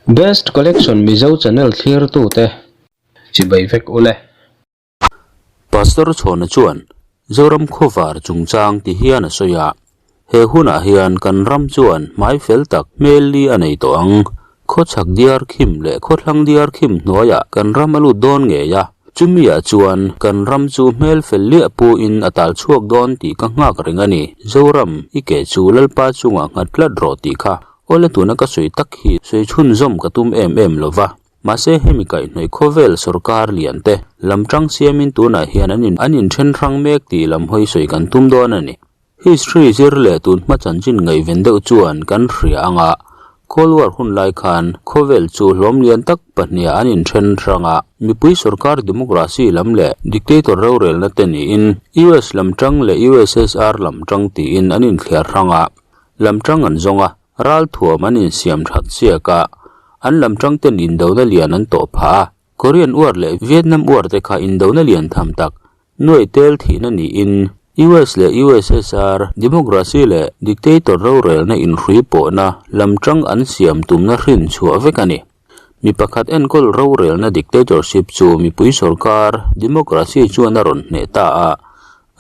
Best Collection Mizo channel thlirtute chibai vek ule. Pastor Chhawna chuan Zoram khawvar chungchang ti hian a sawi a, He hunah hian kan ram chuan hmai fel tak hmel li a nei tawh ang. Khawchhak diar khim leh khawthlang diar khim hnuaiah kan ram a lut dawn ngei a, chumiah chuan kan ram chu hmel fel liah puin a tal chhuak dawn tih ka nghak reng a ni. Zoram, i ke chu Lalpa chungah nghat tlat rawh tih kha Awle tuna ka sawi tak hi sawi chhunzawm ka tum em em lo va, mahse hemi kaihhnawih khawvel sawrkar lian te lam tang siamin tunah hian an in an inthen hrang mek tih lam hawi sawi kan tum dawn a ni. History zir leh tun hma chanchin ngaihven deuh chuan kan hria anga Cold War hun lai khan khawvel chu hlawm lian tak pahniha an inthen hrang a, mipui sawrkar democracy lam leh dictator rorelna te niin US lam tang leh USSR lam tang tiin an inthliar hrang a. Lam tang an zawng a, ral thuam an insiam that chiak a, an lam tang ten indona lian an tawh phah a. Korean War leh Vietnam War te kha indona lian tham tak, nuai tel thihna niin US leh USSR democracy leh dictator rorelna inhrui pawhna lam tang an siam tumna hrin chhuah vek a ni. Mi pakhat enkawl rorelna dictatorship chu mipui sorkar democracy chuan a rawn hneh ta a,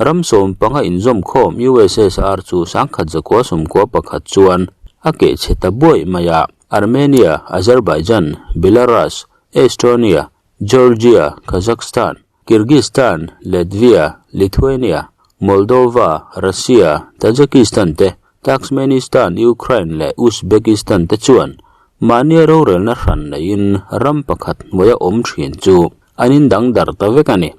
Ram sawmpanga inzawmkhawm USSR chu sangkhat zakua sawmkua pakhat chuan a keh chhe ta buaih mai a, Armenia, Azerbaijan, Belarus, Estonia, Georgia, Kazakhstan, Kyrgyzstan, Latvia, Lithuania, Moldova, Russia, Tajikistan te, Turkmenistan, Ukraine leh Uzbekistan te chuan mahnia rorelna hran neiin ram pakhat hnuaia awm thin chu an indang darh ta vek a ni.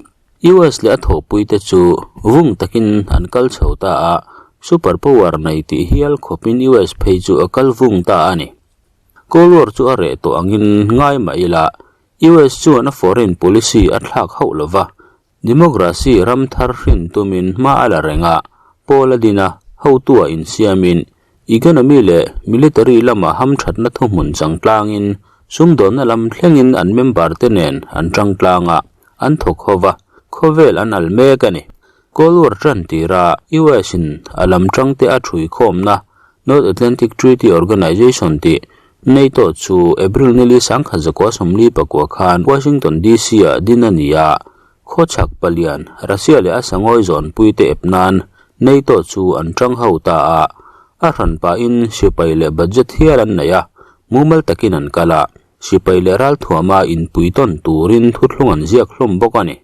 US leh a thawhpuite chu vung takin an kal chho ta a, super power nei tih hial khawpin US phei chu a kal vung ta a ni. Cold War chu a reh tawh angin ngai mah ila, US chuan a foreign policy a thlak hauh lo va, democracy ram thar hrin tumin hma a la reng a, pawl a din a, hotua insiamin economy leh military lama hamthatna thuhmun changtlangin sumdawnna lam thlengin an member te nen an tangtlang a. an thawk ho va, khawvel an al mek a ni. Cold War tan tira US in a lam tangte a thui khawmna North Atlantic Treaty Organization tih NATO chu April nili sangkhat zakua sawmli pakua khan Washington DC ah din a ni a, khawchhak palian Russia leh a sangawi zawnpuite ep nan NATO chu an tang ho ta a, a hran pahin sipai leh budget hial an nei a, mumal takin an kal a. Sipai leh ralthuama inpui tawn turin thuthlung an ziak hlawm bawk a ni.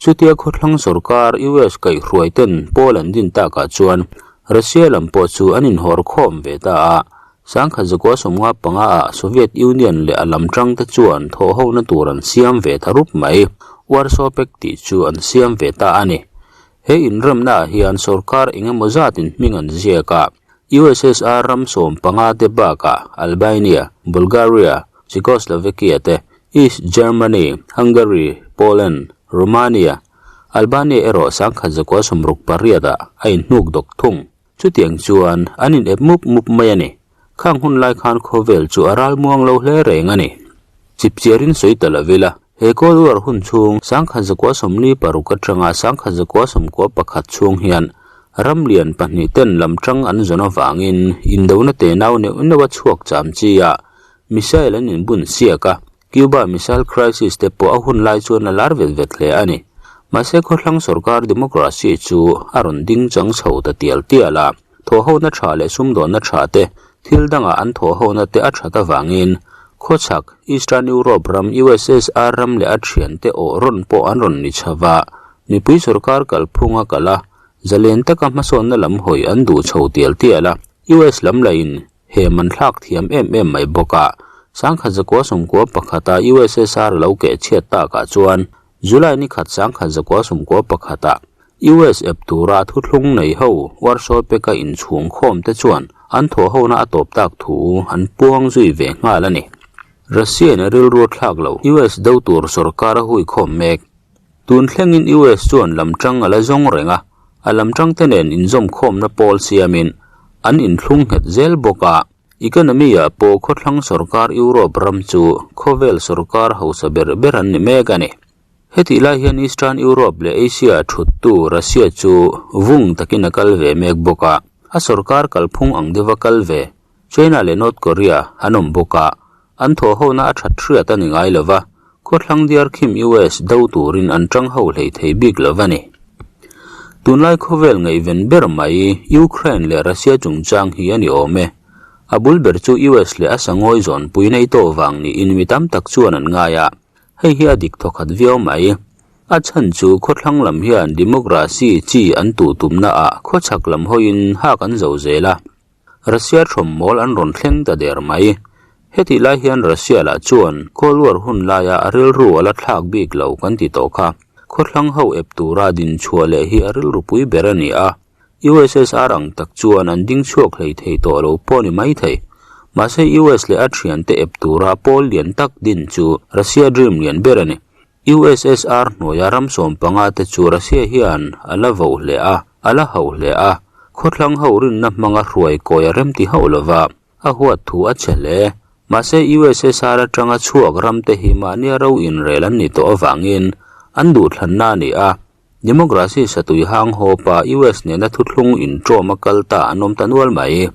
Chutia khawthlang sorkar US kaihhruai ten pawl an din takah chuan Russia lam pawh chu an inhawr khawm ve ta a, sangkhat zakua sawmnga panga ah Soviet Union leh a lam tang te chuan thawhhona tur an siam ve ta rup mai. Warsaw Pact tih chu an siam ve ta a ni. He inremna ah hian sorkar engemaw zatin hming an ziak a, USSR ram sawm panga te bakah Albania, Bulgaria, Czechoslovakia te, East Germany, Hungary, Poland, Romania, Albania erawh sangkhat zakua sawmruk pariatah a inhnuk dawk thung. Chutiang chuan an inep mup mup mai a ni. Khang hun lai khan khawvel chu a ral muang lo hle reng a ni. Chipchiarin sawi ta lo ila, he Cold War hun chhung sangkhat zakua 46 atanga sangkhat zakua 91 chhung hian ram lian pahnih ten lam tang an zawn avangin indona tenau neuh neuh a chhuak cham chi a, missile an inbun siak a, Cuba Missile Crisis te pawh a hun lai chuan a lar vet vet hle a ni. Mahse khawthlang sorkar democracy chu a rawn ding chang chho ta tial tial a, thawhhona tha leh sumdawnna tha te, thil dangah an thawhhona te a that avangin khawchhak Eastern Europe ram USSR ram leh a thiante awh rawn pawh an rawn ni chho va, mipui sorkar kalphung a kal a, zalen taka hmasawnna lam hawi an duh chho tial tial a, US lam lahin He man thlak thiam em em mai bawk a, sangkhat zakua sawmkua pakhata USSR lo keh chhiat takah chuan July ni khat sangkhat zakua sawmkua pakhata US ep tura thuthlung nei ho Warsaw Pact-a inchhung khawm te chuan an thawhhona a tawp tak thu an puang zui ve nghal a ni. Russia-in a rilru thlak lo US do tur sorkar a hui khawm mek. Tun thlengin US chuan lam tang a la zawng reng a, a lam tang te nen inzawm khawmna pawl siamin an inthlung nghet zel bawk a. Economy-ah pawh khawthlang sorkar Europe ram chu khawvel sorkar hausa ber ber an ni mek a ni. Hetih lai hian Eastern Europe leh Asia thuttu Russia chu vung takin a kal ve mek bawk a, a sorkar kalphung ang deuha kal ve China leh North Korea an awm bawk a. An thawhhona a that hriat a ni ngai lo va, khawthlang diar khim US do turin an tang ho hlei thei bik lo va ni. Tunlai khawvel ngaihven ber mai Ukraine leh Russia chungchang hi a ni awm e. A bul ber chu US leh a sangawi zawnpui NATO vang niin mi tam tak chuan an ngai a, hei hi a dik thawkhat viau mai. A chhan chu khawthlang lam hian democracy chi an tuh tumna ah khawchhak lam hawiin hak an zo zel a. Russia thawmmawl an rawn thleng ta der mai. Hetih lai hian Russia lah chuan Cold War hun laia a rilru a la thlak bik lo kan ti tawh kha. Khawthlang ho ep tura din chhuah leh hi a rilru pui ber a ni a. USSR ang tak chuan an ding chhuak hlei thei tawh lo pawh ni mai thei. Mahse US leh a thiante ep tura pawl lian tak din chu Russia dream lian ber a ni. USSR hnuaia ram sawmpanga te chu Russia hian a la voh hle a, a la hauh hle a, khawthlang ho rinna hmanga hruai kawi a remti hauh lova, a huat thu a chhe hle. Mahse USSR atanga chhuak ram te hi mahnia ro inrel an ni tawh avangin an duhthlanna a ni a, Democracy satui hang hawpa US nena thuthlung inṭawm a kal ta an awm ta nual mai.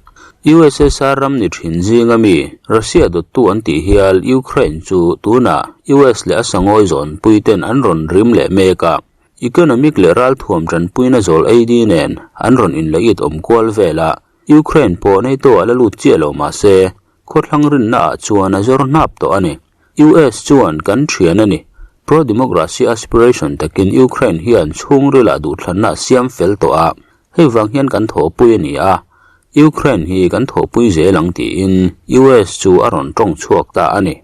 USSR ram ni ṭhin zinga mi Russia dawttu an tih hial Ukraine chu tunah US leh a sangawi zawnpui ten an rawn rim leh mek a, economic leh ralthuam ṭanpuina zawl AD nen an rawn inlehit awm kual vel a, Ukraine pawh NATO a la lut chiah lo mahse khawthlang rinna ah chuan a zawr hnap tawh a ni. US chuan kan thian a ni. Pro-democracy aspiration takin Ukraine hian chhungril ah duhthlanna a siam fel tawh a, hei vang hian kan thawhpui a ni a, Ukraine hi kan thawhpui zel ang tiin US chu a rawn tawng chhuak ta a ni.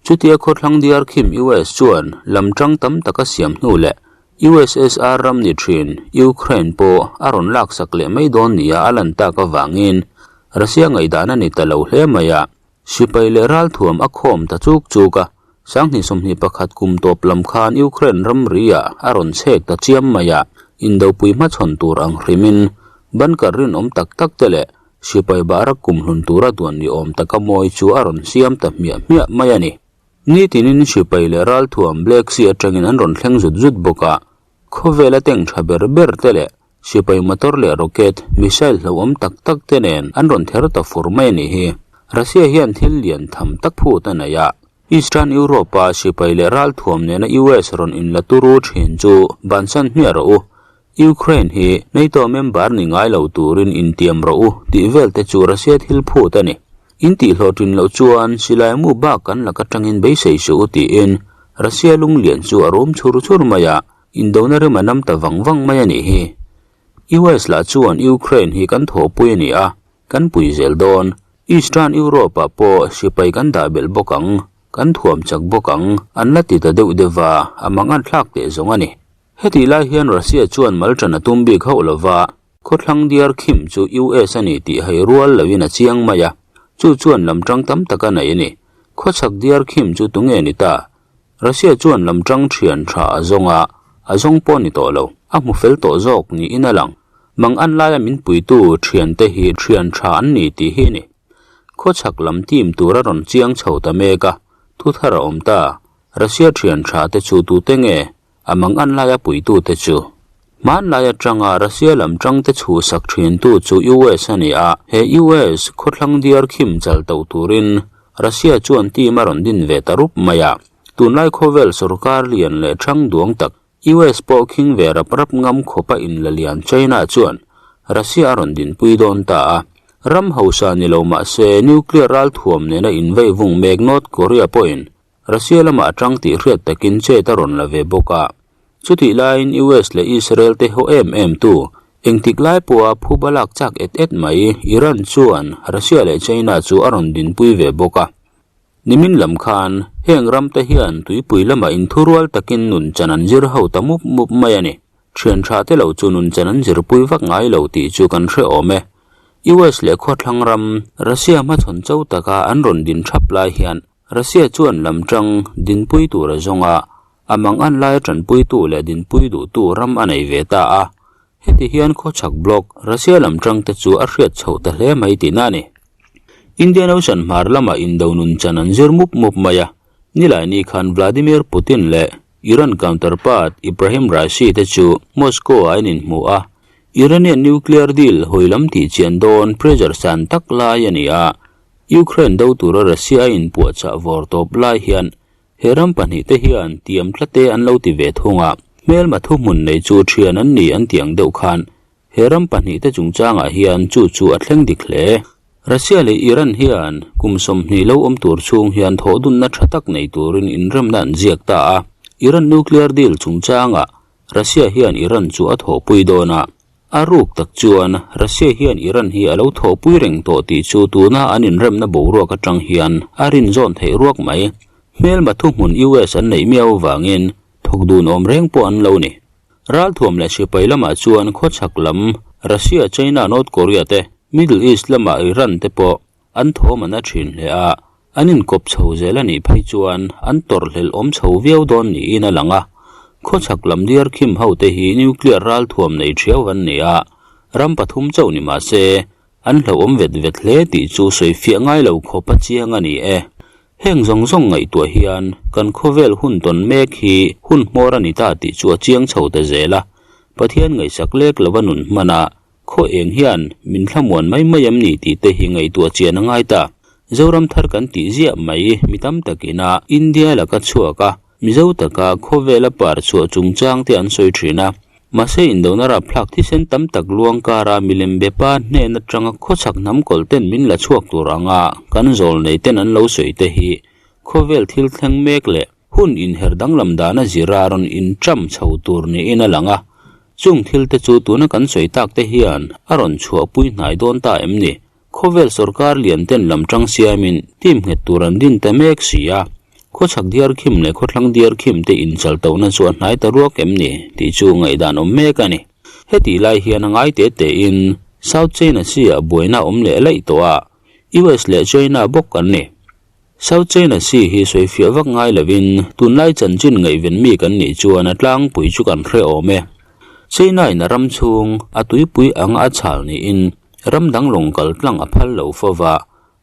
Chutia khawthlang diar khim US chuan lam tang tam tak a siam hnu leh USSR ram ni thin Ukraine pawh a rawn laksak leh mai dawn nia a lan tak avangin Russia ngaihdan a ni ta lo hle mai a. Sipai leh ralthuam a khawm ta chuk chuk a, 2021 kum tawp lam khan Ukraine ramri-ah a rawn chhek ta chiam mai a, indopui hmachhawn tur ang hrimin bunker rinawm tak tak te leh sipai bahra kumhlun tura duan ni awm taka mawi chu a rawn siam ta hmiah hmiah mai a ni. Nitinin sipai leh ralthuam Black Sea atangin an rawn thleng zut zut bawk a, khawvela tank tha ber ber te leh Sipai motor leh rocket, missile hlauhawm tak tak te nen an rawn ther ta fur mai a nih hi. Russia hian thil lian tham tak phut a nei a. Eastern Europe-a sipai leh ralthuam nena US rawn inla turu thin chu bansan hmiah rawh u. Ukraine hi NATO member ni ngai lo turin intiam rawh u tih vel te chu Russia thil phut a ni. In tihhlawhtlin loh chuan silai mu bak kan lak atangin beisei suh u tiin Russia lunglian chu a rum chhur chhur mai a. Indona rem a nam ta vang vang mai a nih hi. US lah chuan Ukraine hi kan thawhpui a ni a, kan pui zel dawn. Eastern Europe ah pawh sipai kan dah belh bawk ang, kan thuam chak bawk ang, an la ti ta deuh deuh va, a mangan thlak teh zawng a ni. Hetih lai hian Russia chuan mal tan a tum bik hauh lo va, khawthlang diar khim chu US a ni tih hai rual loin a chiang mai a, chu chuan lam tang tam tak a nei a ni. Khawchhak diar khim chu tunge ni ta? Russia chuan lam tang thian tha a zawng a, a zawng pawh ni tawh lo, a hmu fel tawh zawk niin a lang. Mang an laia min puitu thiante hi thian tha an ni tih hi a ni. Khawchhak lam team tur a rawn chiang chho ta mek a, thu thar a awm ta. Russia thian tha te chu tute nge? A mang an laia puitu te chu. Hmanlai atanga Russia lam tang te chhuhsak thintu chu US a ni a, he US khawthlang diar khim chal to turin Russia chuan team a rawn din ve ta rup mai a. Tunlai khawvel sorkar lian leh thang duang tak US pawh khing ve rap rap ngam khawpa inla lian China chuan Russia a rawn dinpui dawn ta a. Ram hausa ni lo mahse nuclear ralthuam nena inveivung mek North Korea pawhin Russia lamah atang tih hriat takin chet a rawn la ve bawk a. Chutih laiin US leh Israel te haw em em tu, engtik lai pawha phuba lak chak et et mai Iran chuan Russia leh China chu a rawn dinpui ve bawk a. Nimin lam khan heng ram te hian tuipui lamah inthurual takin nun chan an zir ho ta mup mup mai a ni. Thian tha te lo chu nun chan an zirpui vak ngai lo tih chu kan hre awm e. US leh khawthlang ram Russia hmachhawn cho taka an rawn din thap lai hian Russia chuan lam tang dinpui tur a zawng a, a mangan laia tanpuitu leh dinpui duhtu ram a nei ve ta a. Heti hian khawchhak bloc Russia lam tangte chu a hriat chhoh ta hle mai tihna a ni. Indian Ocean hmar lamah indo nun chan an zir mup mup mai a, nilaini khan Vladimir Putin leh Iran counterpart Ibrahim Raisi te chu Moscow ah an inhmu a, Iranian nuclear deal hawi lam tih chian dawn pressure san tak lai a ni a. Ukraine do tura Russia a inpuahchah vawr tawp lai hian he ram pahnihte hian tiam tlate an lo ti ve thung a, hmelma thuhmun nei chu thian an ni an tih ang deuh khan he ram pahnihte chungchangah hian chu chu a thleng dik hle. Russia leh Iran hian kum 20 lo awm tur chhung hian thawhdunna tha tak nei turin inremna an ziak ta a, Iran nuclear deal chungchangah Russia hian Iran chu a thawhpui dawn a, a ruk tak chuan Russia hian Iran hi a lo thawhpui reng tawh tih chu tuna an inremna boruak atang hian a rinzawn theih ruak mai. Hmelma thuhmun US an neih miau avangin thawk dun awm reng pawh an lo ni. Ralthuam leh sipai lamah chuan khawchhak lam Russia, China, North Korea te, Middle East lama Iran te pawh an thawm an a thin hle a, an inkawp chho zel a nih phei chuan an tawrhhlelh awm chho viau dawn niin a lang a. Khawchhak lam diar khim ho te hi nuclear ralthuam nei thiau an ni a, ram pathum chauh ni mah se an hlauhawm vet vet hle tih chu sawi fiah ngai lo khawp a chiang a ni e. Heng zawng zawng ngaihtuah hian kan khawvel hun tawn mek hi hun hmawr a ni ta tih chu a chiang chho ta zel a, Pathian ngaihsak lek lova nun hman a, Khaw eng hian min thlamuan mai mai em ni tih te hi ngaihtuah chian a ngai ta. Zoram thar kan tih ziah mai mi tam takin a India laka chhuak a, Mizo taka khawvela par chhuah chungchang te an sawi thin a. Mahse indona rapthlak thisen tam tak luang kara milem bepa hnen atanga khawchhak hnam kawlh ten min la chhuak tur anga kan zawl nei ten an lo sawi te hi khawvel thil thleng mek leh Hun inher danglam dana zira rawn inṭam chho tur niin a lang a, chung thil te chu tuna kan sawi tak te hian a rawn chhuahpui hnai dawn ta em ni? Khawvel sawrkar lian ten lam ṭang siamin team nghet tur an din ta mek si a, khawchhak diar khim leh khawthlang diar khim te inchal tohna chu a hnai ta ruak em ni tih chu ngaihdan awm mek a ni. Hetih lai hian a ngai te tein South China Sea-ah buaina a awm leh laih tawh a, US leh China bawk an ni. South China Sea hi sawifiah vak ngai lovin tunlai chanchin ngaihven mi kan nih chuan a tlangpui chu kan hre awm e. China in a ram chhung a tuipui anga a chhal niin ram dang lawng kal tlang a phal lo fo va,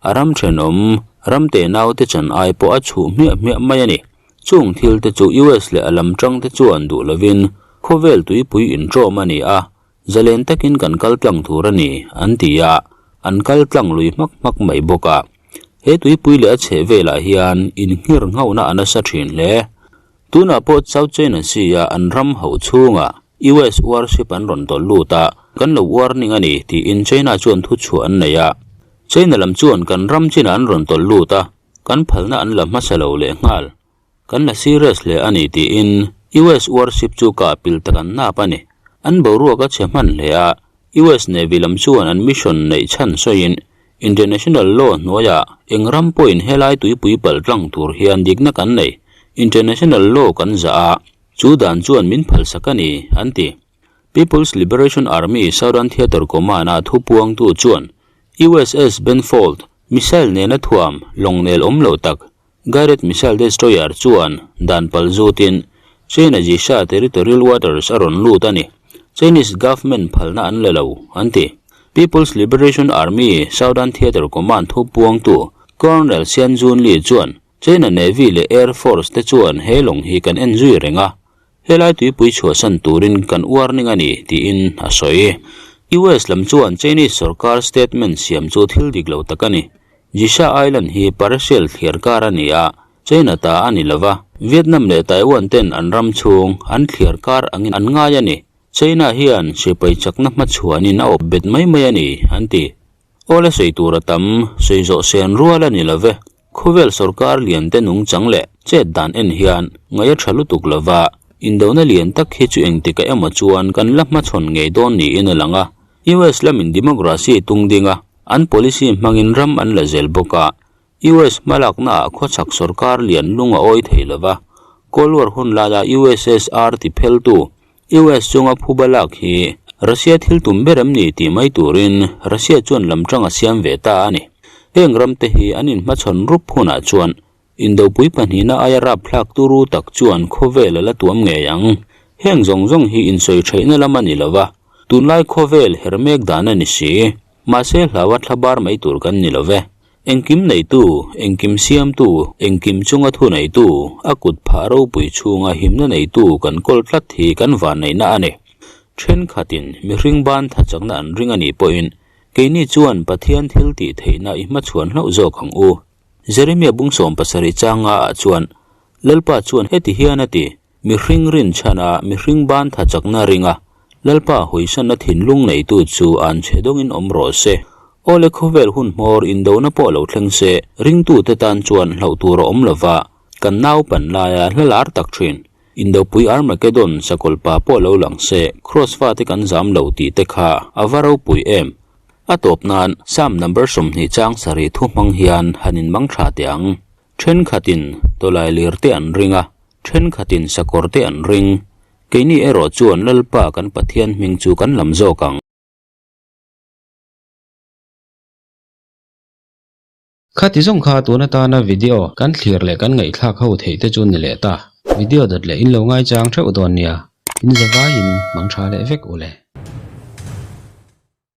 a ram thenawm ram te naute chan ai pawh a chhuh hmiah hmiah mai a ni. Chung thil te chu US leh a lam tang te chuan duh lovin khawvel tuipui inṭawm a ni a, zalen takin kan kal tlang tur a ni an ti a, an kal tlang lui hmak hmak mai bawk a. He tuipui leh a chheh velah hian inhngir nghauhna a nasa thin hle. Tunah pawh South China Sea-a an ram hauh chhungah US warship an rawn tawlh lut a, kan lo warning a ni tiin China chuan thuchhuah an nei a. China lam chuan kan ram chinah an rawn tawlh lut a, kan phalna an la hmasa lo leh nghal. Kan la serious hle a ni tiin US warship chu kah pil tak an nap a ni. An boruak a chhe hman hle a, US Navy lam chuan an mission neih chhan sawiin International law hnuaiah eng ram pawhin helai tuipui palh tlang tur hian dikna kan nei, International law kan zah a, chu dan chuan min phalsak a ni, an ti. People's Liberation Army Southern Theatre Command-a thupuangtu chuan USS Benfold missile nena thuam lawngnel awm lo tak Guided Missile Destroyer chuan dan pal zutin China Jisha territorial waters a rawn lut a ni. Chinese government phalna an la lo, an ti. People's Liberation Army Southern Theatre Command thupuangtu Colonel Xian Junli chuan China Navy leh Air Force te chuan he lawng hi kan en zui reng a, helai tuipui chhuahsan turin kan warning a ni, tiin a sawi. US lam chuan Chinese sorkar statement siam chu thil dik lo tak a ni. Jisha Island hi Paracel thliar kar a ni a, China ta a ni lo va, Vietnam leh Taiwan ten an ram chhung an thliar kar angin an ngai a ni. China hian sipai chakna hmachhuanin a awp bet mai mai a ni, an ti. Awle sawi tur a tam, sawi zawh sen rual a ni lo ve. Khawvel sorkar lian te nungchang leh chet dan en hian ngaih a tha lutuk lo va, indona lian tak hi chu engtikah emaw chuan kan la hmachhawn ngei dawn niin a lang a. US lamin democracy tung ding a, an policy hmangin ram an la zel bawk a. US hmalaknaah khawchhak sorkar lian lung a awi thei lo va, Cold War hun laia USSR ti pheltu US chunga phuba lak hi Russia thil tum ber em ni tih mai turin Russia chuan lam tang a siam ve ta a ni. Heng ramte hi an inhmachhawn rup hunah chuan Indopui pahnihna aia rapthlak turu tak chuan khawvel a la tuam ngei ang. Heng zawng zawng hi insawi theihna lam a ni lo va, tunlai khawvel her mek dan a ni si. Mahse hlaua thla bar mai tur kan ni lo ve. Engkim neitu, engkim siamtu, engkim chunga thu neitu, a kut phah ropui chhunga himna neitu kan kawl tlat hi kan vanneihna a ni. Thenkhatin mihring ban tha chakna an ring a nih pawhin. Keini chuan Pathian thil tih theihna i hmachhuan hlauh zawk ang u. Jeremia bung 70 changa ah chuan Lalpa chuan heti hian a ti, Mihring rinchhan a, mihring ban tha chakna ring a, Lalpa hawisanna thinlung neitu chu an chhe dawngin awm rawh se. Awle khawvel hun hmawr indona pawh lo thleng se, ringtute tan chuan hlauh tur a awm lova, kan naupan laia hla lar tak thin. Indopui Armageddon sakawlpa pawh lo lang se, Kraws fate kan zam lo tih te kha a va ropui em? A tawp nan Psalm number 20 chang sarih thu hmang hian han inmang tha teh ang. Thenkhatin tawlai lir te an ring a, thenkhatin sakawr te an ring. Keini erawh chuan Lalpa kan Pathian hming chu kan lam zawk ang. Khati zawng kha tun atana video kan thlir leh kan ngaihthlak ho theih te chu ni leh ta. Video dawt leh in lo ngaichang theuh dawn nia. In zavaiin mang tha leh vek u le.